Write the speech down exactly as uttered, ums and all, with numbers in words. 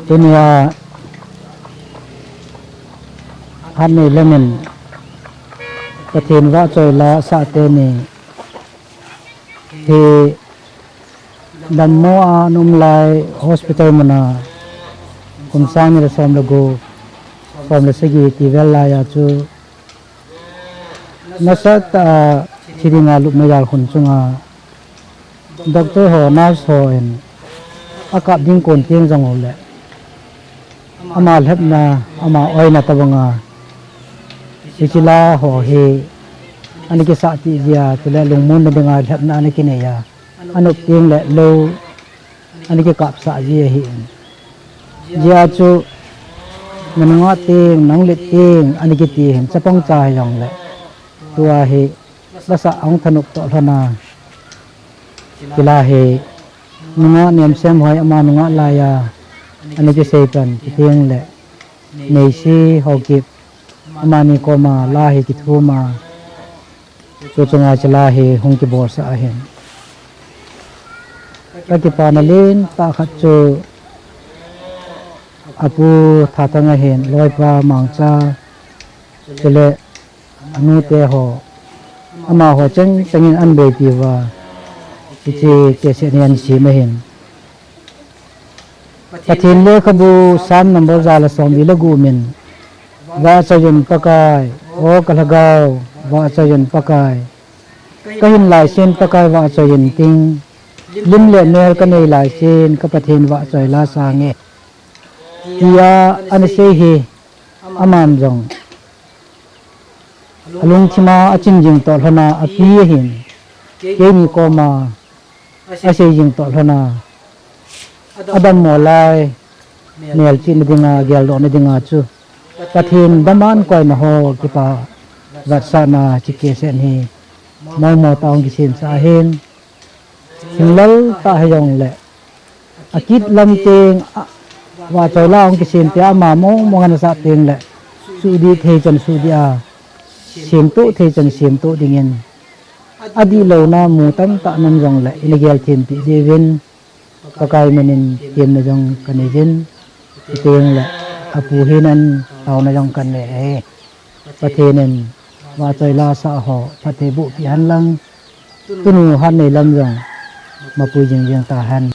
Tunia Hatneilam in Pathen vahchoi la sah teni hi dammo a ana um lai hospital muna kum sang ni le som le gup, som le sagi ti vel laiya chu nasatah a thi dinga lupna jal khun chunga doctor ho, nurse ho in akap ding kon teng jong uleh ama lhepna, ama oina tobanga hiche la ho hi ana kisahpeh jia, chule lungmonna dinga lhepna ana kinei a, anop teng le lou ana kikapsah ji ahin. Hijeh a chu nanungah teng, nanglet teng ana kiti hin, chapang cha hijongle tua hi lasa ahung thanop toh lhona, hiche la hi nungah Nemsem hoi ama nungah laiya ana kisei pan, chuteng le Neisi Haokip, amani koma la hi kithum a, chu chunga hiche la hi hung kibolsah ahin. Kakipana lentah khat chu apu Thathang ahin, loipa Mangcha, chule anute ho, amaho chengcheng in ana boipi uva hiche cassette hi ana sem ahin. Pathen lekhabu Psalm number ja le somli le gup in, vahchoi in Pakai, O kalhagao, vahchoi in Pakai. Kahin laisen Pakai vahchoi intin, lim le mel kanei laisen ka Pathen vahchoi la sange, tia ana sei hi, aman jong alungthima achin jing toh lhona api ahin, keini koma asei jing toh lhona, adammo lai melchihna dinga, geldohna dinga chu Pathen daman koina ho kipa vetsahna hiche cassette hi momo tah a hung kisemsah ahin. Thinglel tah hijongle akit lam teng a, vahchoi la hung kisem tia ama mong mong ana sah tengle suhdih thei chan suhdih a, semtoh thei chan semtoh dingin, adihlouna mu tamtah nam jongle ina gel thempeh diuvin Pakai min in temna jong kaneijin, chuteng le apu hinan taona jong kanei e. Pathen in vahchoi la sah ho phatthei bohpeh henlang, tunu Hatneilam jong mapui jingjing tahen.